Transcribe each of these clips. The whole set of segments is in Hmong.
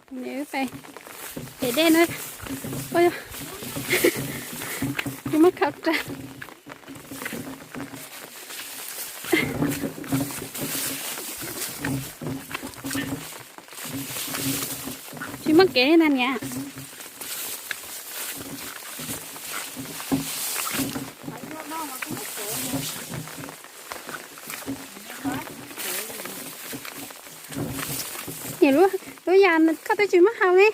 Nws pem, pem dej na. Ua, tsis muab khau rau. Tsis muaj kev li na niam. Niam, lub, lub yas koj twb tsis muab haus li.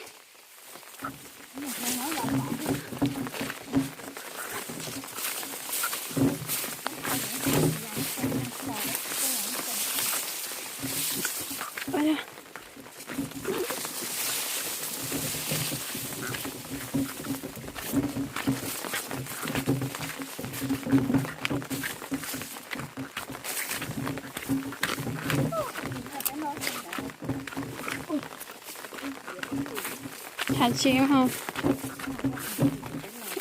Hais tsis ho.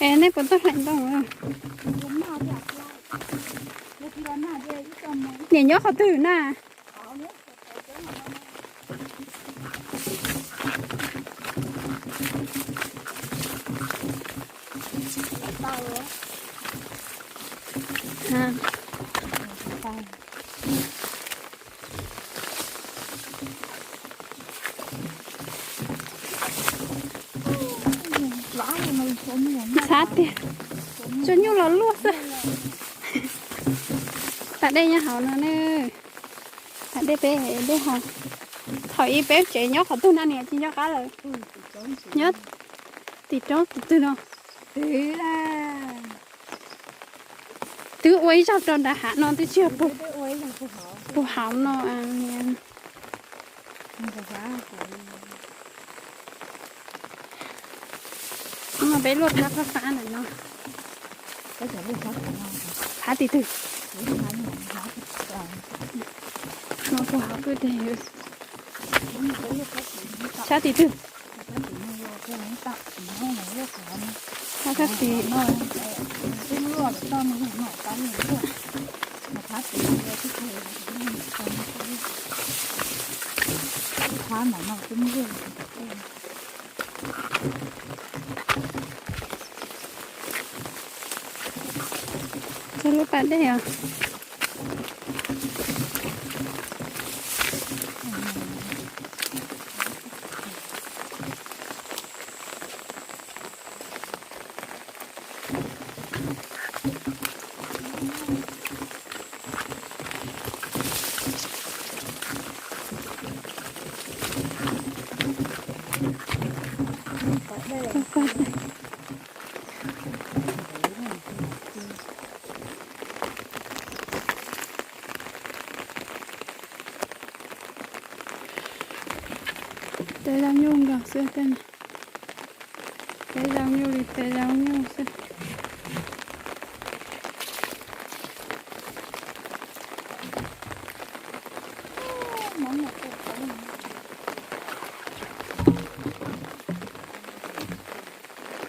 Es nej puas tuaj hlais ntoo? Niam nyob qhov twg na? Xav tias tsuas nyuj los luaj xwb. Pas dej nyob hauv no ne. Pas dej peb dej hauv. Thaum ub peb tsev nyob qhov twg na niam, tsis nco qab lawm. Nyob tim roob tus twg no. Twb ua ib zaug rau nram hav no twb tsis yog puag hauv no niam. Hnub no peb luaj phab fab fab ntawm no. Phab tim twg? No puag hauv kwj deg. Sab tim twg? Sab tim. Cog lub pas dej os. Tej zaum nyuj nkaus xwb tej. Tej zaum nyuj li tej zaum nyuj xwb.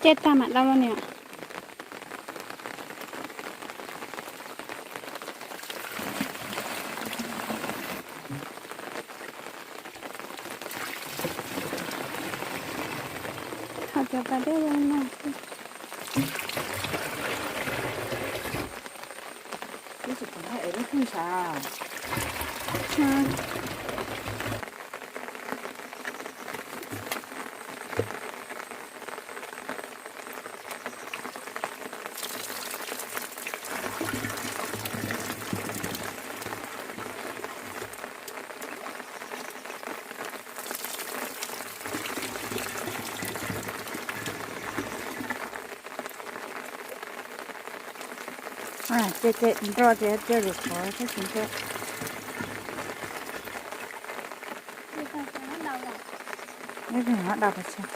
Coj tag mam dau los niam. Hos cov pas dej no. Ces ces nrog ces cia lwm qhov thiab tsis nrog. Neb ho dau pes tsawg?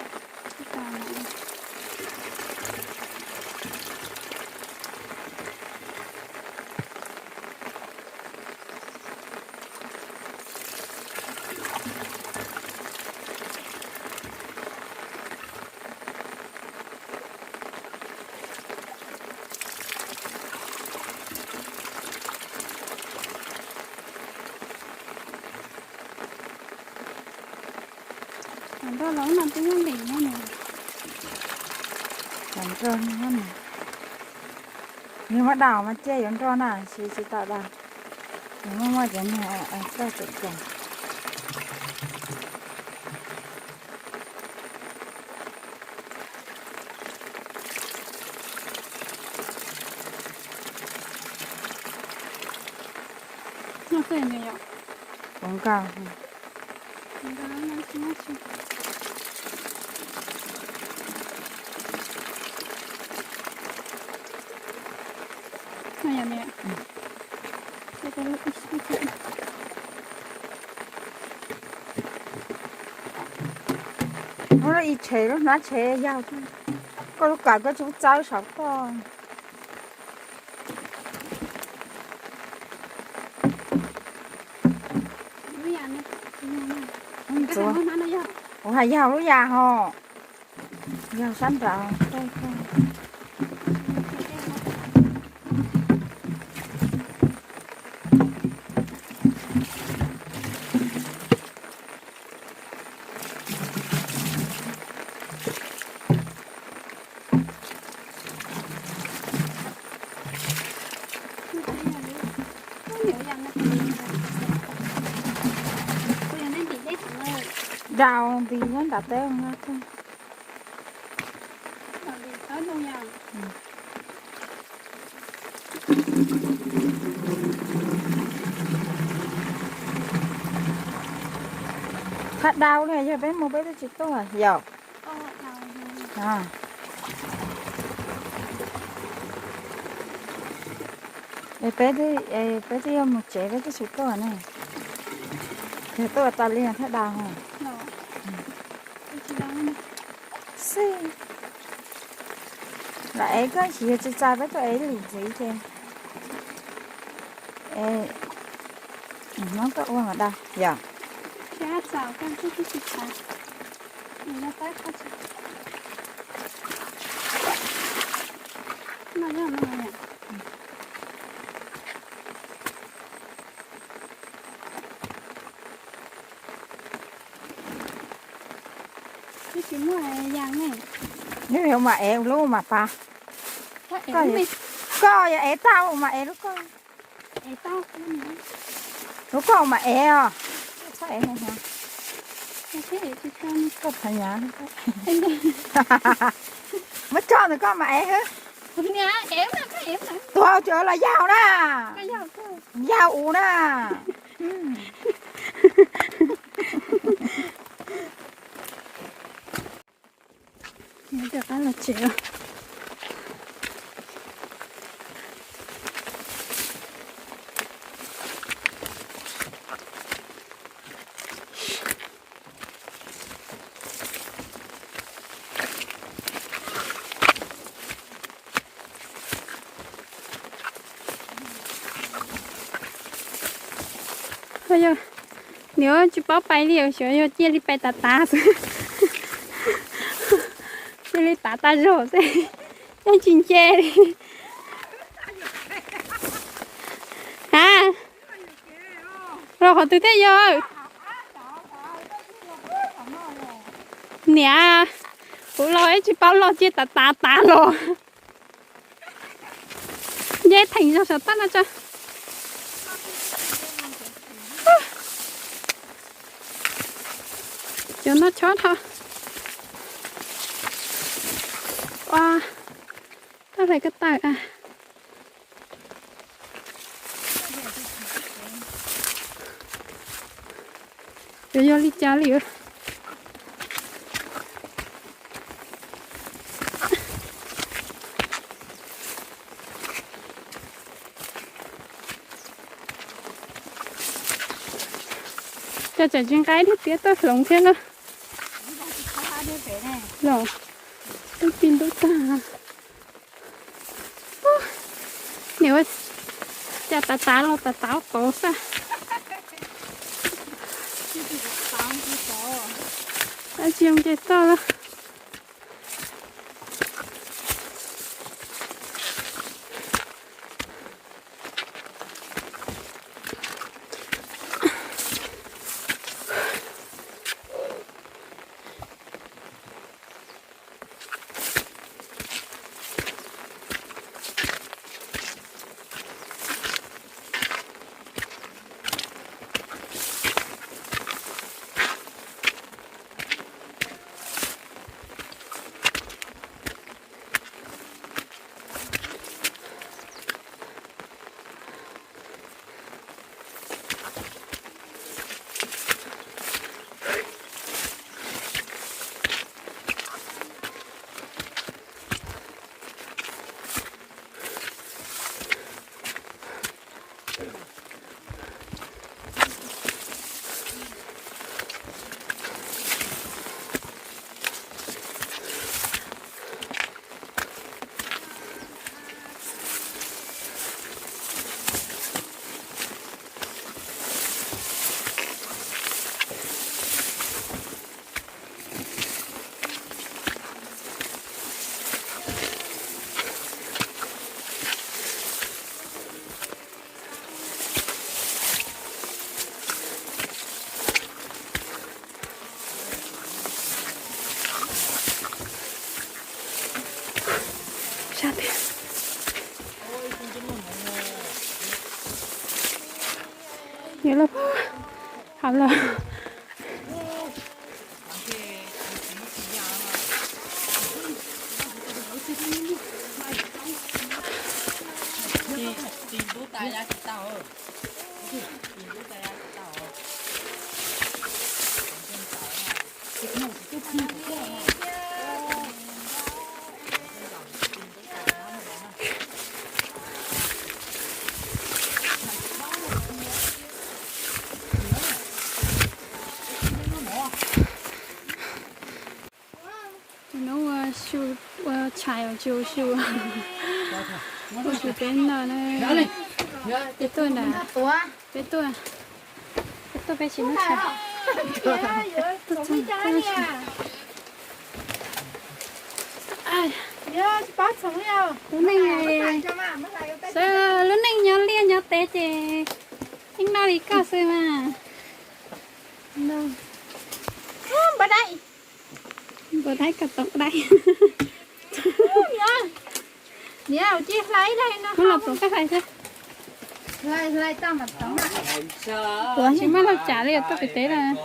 Cov nroj los no twb muab ntim no nws. Cov nroj no mas, nws muab daus mas cia yuav nroj na, tsis tsis tau daus. Nws muaj muaj cov niag txoj tseem ceem. Noj tej ne yom? Kuv nkag. Lub ib tshev lub hnab tshev yog koj lub kawm koj tsis txawb saum toj. Ua hais yog lub yas ho, yog sab nraud. Daus nti nyob nram teb no. Thaj dau li yog peb mus peb twb tsis tuaj yom. Peb twb yuav mus tsev peb twb tsis tuaj ne. Yog tuaj tas li thaj dau. Xij, lam ev koj tsis yog tsis txais peb tuaj ev lwm ntxiv ces hnub tuaj ua mas da yom. Neb yuav mas ev lub mas pas. Koj yog ev tau mas ev lub koj. Lub koj mas ev os. Txhob ev hov. Koj thav nyab. Muab tso ntawm koj mas ev xwb. Tuag tseem los yau na. Yau ua na. Rov qab los tsev os. Yog niam tsis paub pais li, xyov yog cia li pais tav tav xwb, cia li tav tas zog xwb, yeej tsis nce li. Ha, los qhov twg thiaj yog? Niam, kuv los ib tsis paub los cia tav tav tav los. Nce theem zog saum toj no tso. Cov no chob dhau. Ua, tab hlais ko taw a. Yuav yog li cas li. Cas tseem tsis nqa ib daim tiab tuaj hloov thiab na. Los, twb ti ntub tag. Niam, cas tav tav los tav tav tod xwb. Tsis zoo ces txog lawm. Yuav los, hab los. Hnub ua su, ua tshais ua su, ua su peb no na. Peb tuaj na, peb tuaj, peb tuaj peb tsis muab tshais. Lub neej, lub neej nyob liaj nyob teb ces yeej noj li koj xwb mas. Npau daib, npau daib koj toom daib. Muab los ploov koj hlais xwb. Tsis muaj laj tsam li tuaj pem teb lawm.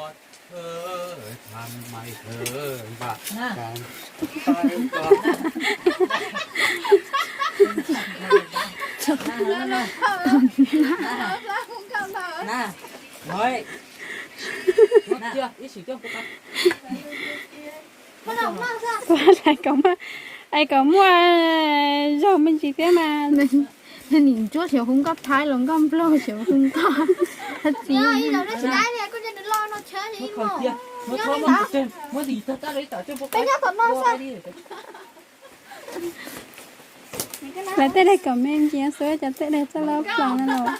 Ua hlais kom muaj, es kom muaj zog me ntsis thiab mas. Nim ntsuab xyov hu nkauj Thaib los nkauj Nplog xyov hu nkauj. Lawv tej daim kom me ntsis xwb, cov tej daim txoj loj plaws no los.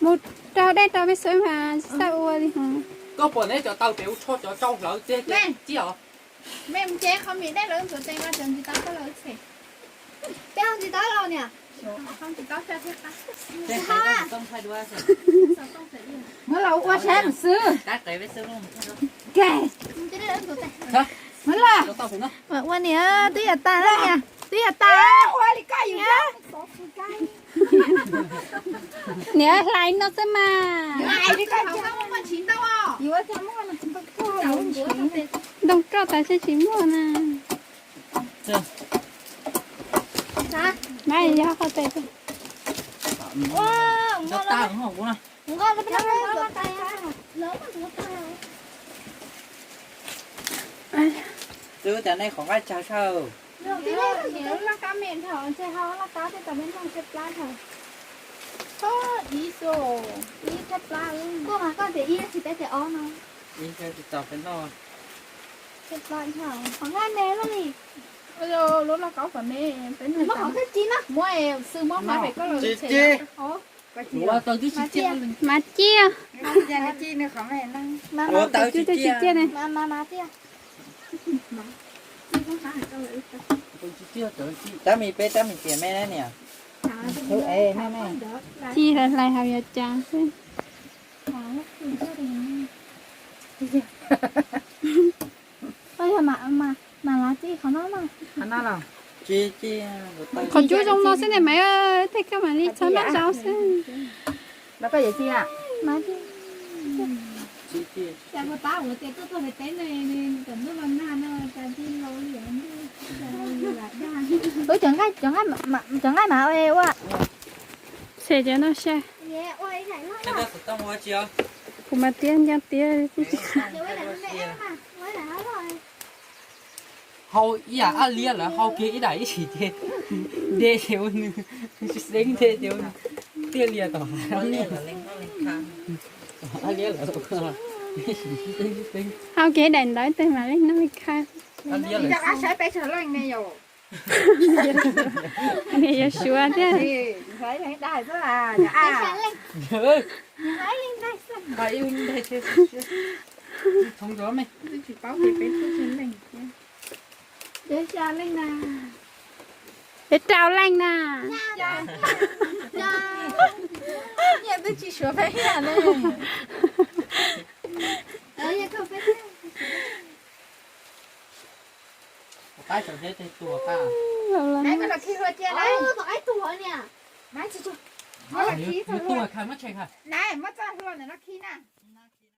Mus rau dej rau peb xwb mas xav ua li hos. Koj pom neb cov taw pem ua tsho cov tsau hlawv tiag tiag os. Muab los ua saib mus xwb. Muab los ua niam, twb yog tas, twb yog tas. Niam hlais no xwb mas. Ntoo roj tas seb tsis muaj na. Mas yog qhov tes. Twb cov nej qhov nqaij tsag tshaj. Laj kab me dhau, ntshe ho laj kab tej tom peb noj tshaib plab dhau. Ib xu, ib tshaib plab. Koj mas koj tias ib tsis peb tias ob no. Ib tsis tau peb noj. Tshaib plab dhau. Qhov nqaij me loj li. Lub laj kab kom me, peb noj qhov kab ci na. Muab xwb muab hnav pem koj los. Mas ciaj. Mas ciaj, ciaj ne. Tab mis peb tab mis tias me na niam. Ci hlais hlais hauv yuav cas xwb. Koj yog mas, mas lav ci qhov no na. Qhov cub zoo no xwb ne mas, tej koj mam li txhob noj zaub xwb. Cov nqaij, cov nqaij mas ua. Tshem cov no saib. Kuv mas tiab nco tiab. Hau ib yam ab liab lawm, hau kiag ib daim ib sim ces de ces ua nws, tsis xeeb de ces ua nws tiaj lias tom hav. Ab liab lawm, hau kiag daim ntawd tej mam li noj li khaj. Nws yuav suav thiab. Peb rau leej na. Twb tsis suav peb ib yam li. Pab tsaus deb tej tuag qab. Nais, koj los khi hlua cia nais. Nais, muab txoj hlua ntawm no khi na.